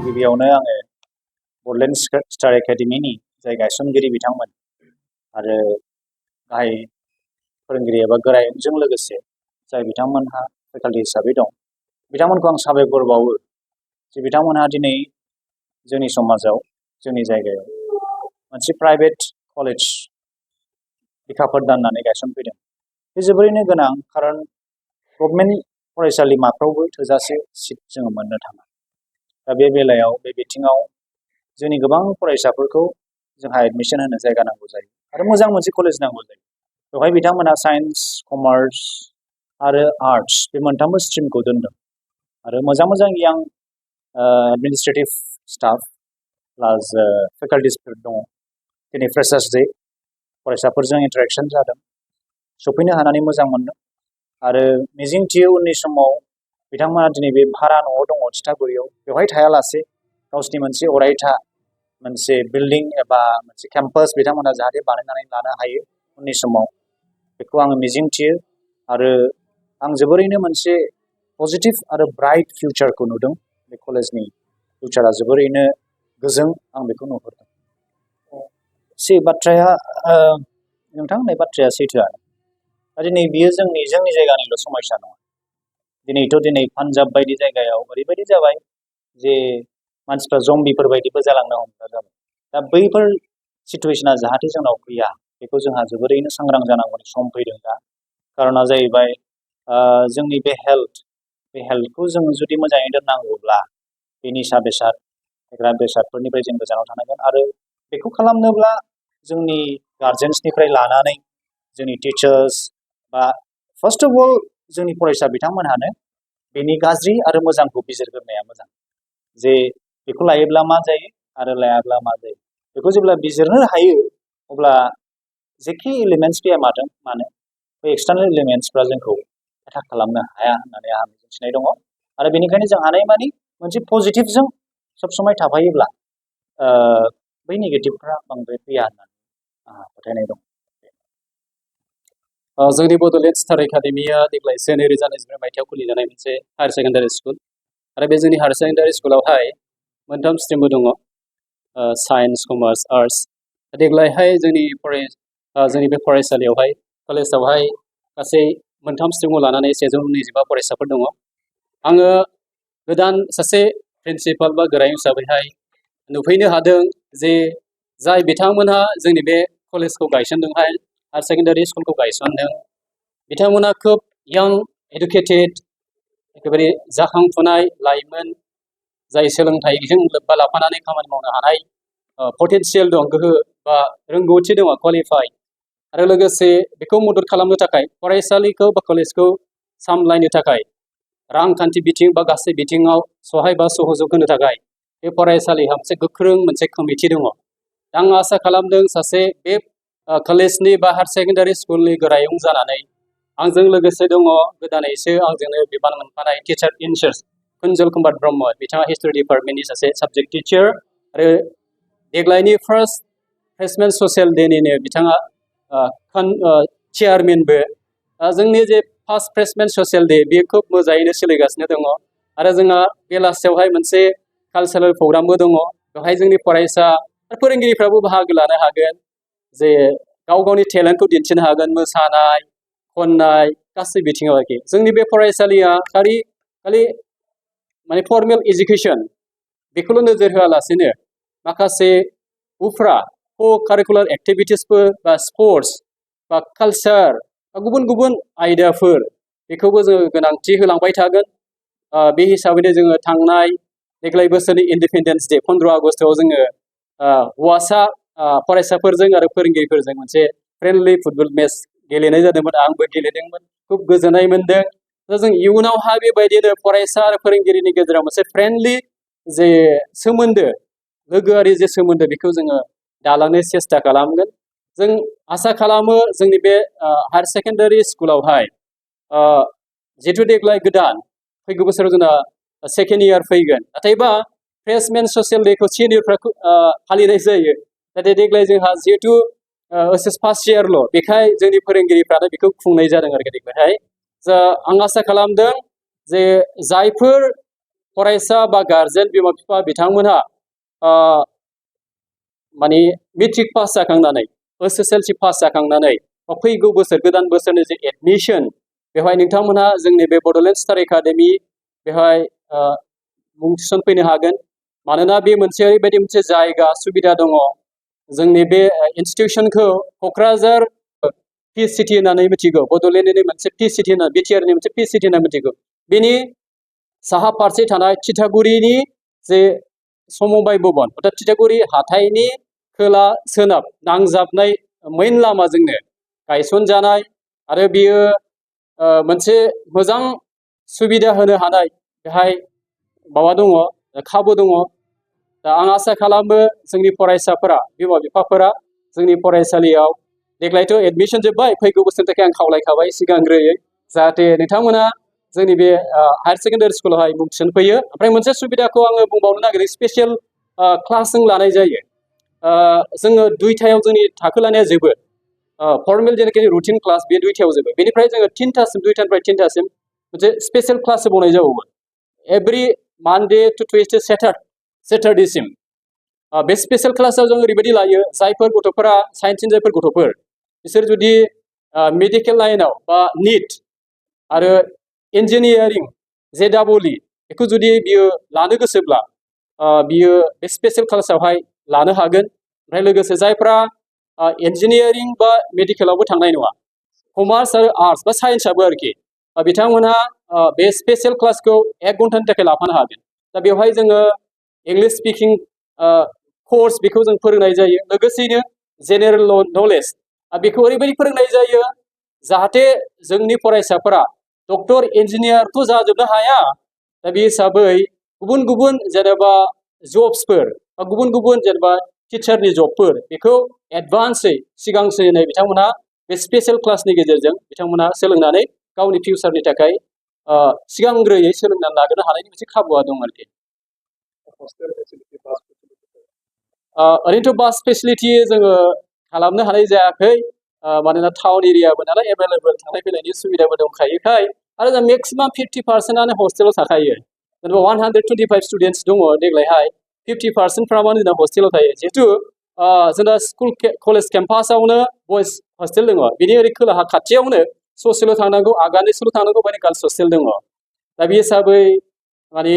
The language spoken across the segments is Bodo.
गिबियावनो आङो बडलेण्ड स्टार एकाडेमिनि जाय गायसनगिरि बिथांमोन आरो गाहाय फोरोंगिरि एबा गोरायुंजों लोगोसे जाय बिथांमोनहा फेकाल्टि हिसाबै दं बिथांमोनखौ आं साबायखर बावो जे बिथांमोनहा दिनै जोंनि समाजाव जोंनि जायगायाव मोनसे प्राइभेट कलेज बिखाफोर दाननानै गायसनफैदों। बे जोबोरैनो गोनां खारन गभर्नमेन्ट फरायसालिमाफ्रावबो थोजासे सिट जोङो मोननो थाङा। दा बे बेलायाव बे बिथिङाव जोंनि गोबां फरायसाफोरखौ जोंहा एडमिशन होनो जायगा नांगौ जायो आरो मोजां मोनसे कलेज नांगौ जायो। बेवहाय बिथांमोना साइन्स, कमार्स आरो आर्ट्स बे मोनथामबो स्ट्रिमखौ दोनदों आरो मोजां मोजां यां एडमिनिस्ट्रेटिभ स्टाफ प्लास फेकाल्टिसफोर दङ। दिनै फ्रेशार्स डे फरायसाफोरजों इन्टारेक्शन जादों, सफैनो हानानै मोजां मोनदों आरो मिजिंथियो उननि समाव बिथांमोना दिनै बे भारा न'आव दङ थिथागुरियाव बेवहाय थायालासे गावसिनि मोनसे अरायथा मोनसे बिल्डिं एबा मोनसे केम्पास बिथांमोना जाहाथे बानायनानै लानो हायो उननि समाव बेखौ आङो मिजिंथियो आरो आं जोबोरैनो मोनसे पजिटिभ आरो ब्राइट फिउचारखौ नुदों। बे कलेजनि फिउचारा जोबोरैनो गोजों आं बेखौ नुहुरदों। से बाथ्राया नोंथां होननाय बाथ्राया सैथोआनो। दा दिनै बियो जोंनि जायगानिल' समस्या नङा। दिनै पान्जाब बायदि जायगायाव ओरैबायदि जाबाय जे मानसिफ्रा जम्बिफोर बायदिबो जालांनो हमग्रा जाबाय। दा बैफोर सिटुवेशना जाहाथे जोंनाव फैया बेखौ जोंहा जोबोरैनो सांग्रां जानांगौनि सम फैदों दा। कारना जाहैबाय जोंनि बे हेल्थखौ जों जुदि मोजाङै दोननांगौब्ला बे निसा बेसाद फेग्रा बेसादफोरनिफ्राय जों गोजानाव थानांगोन आरो बेखौ खालामनोब्ला जोंनि गार्जेन्सनिफ्राय लानानै जोंनि टिचार्स बा फार्स्ट अफ अल जोंनि फरायसा बिथांमोनहानो बेनि गाज्रि आरो मोजांखौ बिजिरग्रोनाया मोजां। जे बेखौ लायोब्ला मा जायो आरो लायाब्ला मा जायो बेखौ जेब्ला बिजिरनो हायो अब्ला जेखि एलिमेन्ट्स फैया मानो बे एक्सटार्नेल एलिमेन्ट्सफ्रा जोंखौ एटाक खालामनो हाया होननानै आंहा मिजिंथिनाय दङ आरो बेनिखायनो जों हानायमानि मोनसे पजिटिभजों सब समाय थाफायोब्ला बै नेगेटिभफ्रा बांद्राय फैया होननानै आंहा फोथायनाय दं। जोंनि बडलेण्ड स्टार एकाडेमिया देग्लायसो 2023 मायथाइयाव खुलिजानाय मोनसे हायार सेकेन्डारि स्कुल आरो बे जोंनि हायार सेकेन्डारि स्कुलावहाय मोनथाम स्ट्रिमबो दङ, साइन्स, कमार्स, आर्ट्स। देग्लायहाय जोंनि बे फरायसालियावहाय कलेजावहाय गासै मोनथाम स्ट्रिमखौ लानानै 125 फरायसाफोर दङ। आङो गोदान सासे प्रिन्सिपाल बा गोरायुं हिसाबैहाय नुफैनो हादों जे जाय बिथांमोनहा जोंनि बे कलेजखौ गायसनदोंहाय हायार सेकेन्डारि स्कुलखौ गायसनदों बिथांमोना खोब यां एडुकेटेड एखेबारे जाखांफुनाय लाइमोन जाय सोलोंथाइजों लोब्बा लाफानानै खामानि मावनो हानाय पटेनशियेल दं, गोहो बा रोंगौथि दङ, क्वालिफाइड आरो लोगोसे बेखौ मदद खालामनो थाखाय फरायसालिखौ बा कलेजखौ सामलायनो थाखाय रांखान्थि बिथिं बा गासै बिथिङाव सहाय बा सहयोग होनो थाखाय बे फरायसालिहा मोनसे गोख्रों मोनसे कमिटि दङ। आं आसा खालामदों सासे बे कलेजनि बा हायार सेकेन्डारि स्कुलनि गोरायुं जानानै आंजों लोगोसे दङ गोदानैसो आंजोंनो बिबान मोनफानाय टिचार इनचार्ज कुन्जल कुमार ब्रह्म, बिथाङा हिस्ट्रि डिपार्टमेन्टनि सासे साबजेक्ट टिचार आरो देग्लायनि फार्स्ट फ्रेशमेन ससियेल डेनिनो बिथाङा चेयारमेनबो। जोंनि जे फार्स्ट फ्रेशमेन ससियेल डे बेयो खोब मोजाङैनो सोलिगासिनो दङ आरो जोंहा बेलासियावहाय मोनसे कालचारेल प्रग्रामबो दङ। बेवहाय जोंनि फरायसा आरो फोरोंगिरिफ्राबो बाहागो लानो हागोन, जे गाव गावनि टेलेन्टखौ दिन्थिनो हागोन, मोसानाय खननाय गासै बिथिङाव आरोखि। जोंनि बे फरायसालिया खालि माने फर्मेल एजुकेसन बेखौल' नोजोर होआलासिनो माखासे उफ्रा को कारिकुलार एक्टिभिटिसफोर बा स्पर्ट्स बा कालचार बा गुबुन गुबुन आयदाफोर बेखौबो जोङो गोनांथि होलांबाय थागोन। बे हिसाबैनो जोङो थांनाय देग्लाय बोसोरनि इन्डिपेन्डेन्स डे 15 आगस्टआव जोङो हौवासा फरायसाफोरजों आरो फोरोंगिरिफोरजों मोनसे फ्रेन्डलि फुटबल मेच गेलेनाय जादोंमोन। आंबो गेलेदोंमोन, खुब गोजोननाय मोनदों। दा जों इयुनावहा बेबायदिनो फरायसा आरो फोरोंगिरिनि गेजेराव मोनसे फ्रेन्डलि जे सोमोन्दो लोगोआरि जे सोमोन्दो बेखौ जोङो दालांनो सेस्था खालामगोन। जों आसा खालामो जोंनि बे हायार सेकेन्डारि स्कुलावहाय जिहेथु देग्लाय गोदान फैगौ बोसोराव जोंना सेकेन्ड इयार फैगोन, नाथायबा फ्रेशमेन ससियेल डेखौ सिनियरफ्रा फालिनाय जायो। नाथाय देग्लाय जोंहा जिहेथु एसएस फार्स्ट इयारल' बेखाय जोंनि फोरोंगिरिफ्रानो बेखौ खुंनाय जादों आरो देग्लायहाय। आं आसा खालामदों जे जायफोर फरायसा बा गार्जेन बिमा बिफा बिथांमोनहा माने मेट्रिक पास जाखांनानै एसएसएलसि पास जाखांनानै फैगौ बोसोर गोदान बोसोरनि जे एडमिसन बेवहाय नोंथांमोनहा जोंनि बे बड'लेण्ड स्टार एकाडेमि बेवहाय मुं थिसनफैनो हागोन। मानोना बे मोनसे ओरैबायदि मोनसे जायगा सुबिदा दङ। जोंनि बे इनस्टिटिउसनखौ क'क्राझार पि सिटि होननानै मिथिगौ, बड'लेण्डनि मोनसे पि सिटि होनना बिटिआरनि मोनसे पि सिटि होनना मिथिगौ। बेनि साहा फारसे थानाय थिथागुरिनि जे समबाय भबन अर्थात थिथागुरि हाथाइनि खोला सोनाब नांजाबनाय मेइन लामाजोंनो गायसनजानाय आरो बियो मोनसे मोजां सुबिदा होनो हानाय बेहाय माबा दङ, खाबु दङ। दा आं आसा खालामो जोंनि फरायसाफोरा बिमा बिफाफोरा जोंनि फरायसालियाव देग्लायथ' एडमिसन जोब्बाय, फैगौ बोसोरनि थाखाय आं खावलायखाबाय सिगांग्रोयै जाहाथे नोंथांमोना जोंनि बे हायार सेकेन्डारि स्कुलावहाय मुं थिसनफैयो। ओमफ्राय मोनसे सुबिदाखौ आङो बुंबावनो नागिरदों, स्पेसियेल क्लास जों लानाय जायो। जोङो 2टायाव जोंनि थाखो लानाया जोबो, फर्मेल जेनाखि रुटिन क्लास बे 2टायाव जोबो। बेनिफ्राय जोङो 3टासिम 2टानिफ्राय 3टासिम मोनसे स्पेसियेल क्लास होबावनाय जाबावो एभ्रि मानडे टु टुइसडे सेटारडेसिम। बे स्पेसियेल क्लासाव जों ओरैबायदि लायो, जायफोर गथ'फोरा साइन्सनि जायफोर गथ'फोर बिसोर जुदि मेडिकेल लाइनाव बा निट आरो इन्जिनियारिं JEE बेखौ जुदि बियो लानो गोसोब्ला बियो बे स्पेसियेल क्लासावहाय लानो हागोन। ओमफ्राय लोगोसे जायफ्रा इन्जिनियारिं बा मेडिकेलावबो थांनाय नङा, कमार्स आरो आर्ट्स बा साइन्सआबो आरोखि, बिथांमोनहा बे स्पेसियेल क्लासखौ 1 घन्टानि थाखाय लाफानो हागोन। दा बेवहाय जोङो इंलिश स्पिकिं कोर्स बेखौ जों फोरोंनाय जायो, लोगोसेयैनो जेनेरेल नलेज बेखौ ओरैबायदि फोरोंनाय जायो जाहाथे जोंनि फरायसाफोरा डक्टर इन्जिनियारथ' जाजोबनो हाया। दा बे हिसाबै गुबुन गुबुन जेनेबा जब्सफोर बा गुबुन गुबुन जेनेबा टिचारनि जबफोर बेखौ एडभान्सै सिगांसिनै बिथांमोनहा बे स्पेसियेल क्लासनि गेजेरजों बिथांमोनहा सोलोंनानै गावनि फिउचारनि थाखाय सिगांग्रोयै सोलोंनानै लाग्रोनो हानायनि मोनसे खाबुआ दं आरोखि। ओरैनोथ' बास फेसिलिटि जोङो खालामनो हानाय जायाखै, मानोना टाउन एरियाबो नालाय एभेलेबल थांलाय फैलायनि सुबिदाबो दंखायोखाय। आरो जों मेक्सिमाम 50%आनो हस्टेलाव थाखायो। जेनेबा 125 स्टुडेन्टस दङ देग्लायहाय, 50%फ्रा माने जोंना हस्टेलाव थायो। जिहेतु जोंना स्कुल कलेज केम्पासावनो बयस हस्टेल दङ, बिनि ओरै खोलाहा खाथियावनो ससेल' थांनांगौ, आगानैसोल' थांनांगौ माने गार्लस हस्टेल दङ। दा बे हिसाबै माने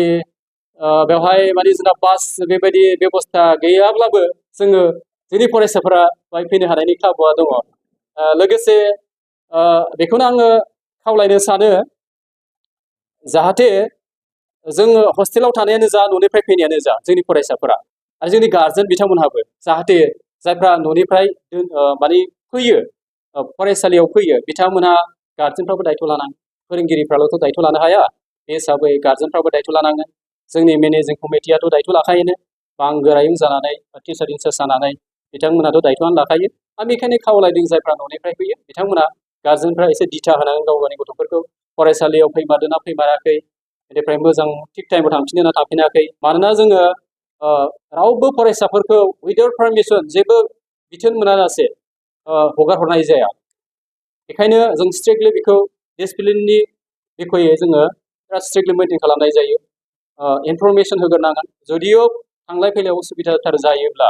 बेवहाय माने जोंना बास बेबायदि बेबस्था गैयाब्लाबो जोङो जोंनि फरायसाफोरा बेवहाय फैनो हानायनि खाबुआ दङ। लोगोसे बेखौनो आङो खावलायनो सानो जाहाथे जोङो हस्टेलाव थानायानो जा न'निफ्राय फैनायानो जा जोंनि फरायसाफोरा आरो जोंनि गार्जेन बिथांमोनहाबो जाहाथे जायफ्रा न'निफ्राय माने फैयो फरायसालियाव फैयो बिथांमोनहा गार्जेनफ्राबो दायथ' लानांगोन, फोरोंगिरिफ्राल'थ' दायथ' लानो हाया। बे हिसाबै गार्जेनफ्राबो दायथ' लानांगोन। जोंनि मेनेजिं कमिटियाथ' दायथ' लाखायोनो, बांगोरायुं जानानै टिचार इनचार्ज जानानै बिथांमोनाथ' दायथ'आनो लाखायो। आं बेखायनो खावलायदों जायफ्रा न'निफ्राय फैयो बिथांमोना गार्जेनफ्रा एसे दिथा होनांगोन गाव गावनि गथ'फोरखौ, फरायसालियाव फैमारदोंना फैमाराखै, बेनिफ्राय मोजां थिग टाइमाव थांफिनदोंना थांफिनाखै। मानोना जोङो रावबो फरायसाफोरखौ उइदाउट पारमिसन जेबो बिथोन मोनालासे हगार हरनाय जाया। बेखायनो जों स्ट्रिक्टलि बेखौ डिसिप्लिननि बिखयै जोङो बिराद स्ट्रिक्टलि मेइनटेन खालामनाय जायो। इनफरमेसन होग्रोनांगोन, जुदिअ थांलाय फैलायाव उसुबिदाथार जायोब्ला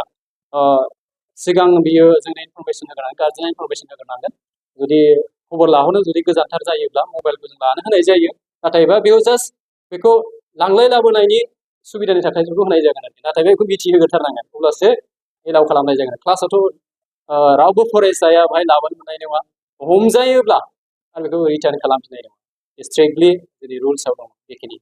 सिगां बियो जोंनो इनफरमेसन होग्रोनांगोन, गार्जेना इनफरमेसन होग्रोनांगोन। जुदि खबर लाहरनो जुदि गोजानथार जायोब्ला मबाइलखौ जों लानो होनाय जायो, नाथायबा बेयाव जास्ट बेखौ लांलाय लाबोनायनि सुबिदानि थाखाय बेखौ होनाय जागोन आरोखि। नाथाय बेखौ मिथिहोग्रोथारनांगोन, अब्लासो एलाउ खालामनाय जागोन। क्लासावथ' रावबो फरायसाया बेहाय लाबोनो मोननाय नङा, हमजायोब्ला आरो बेखौ रिटार्न खालामफिननाय नङा। स्ट्रिक्टलि जोंनि रुल्सआव दङ बेखिनि।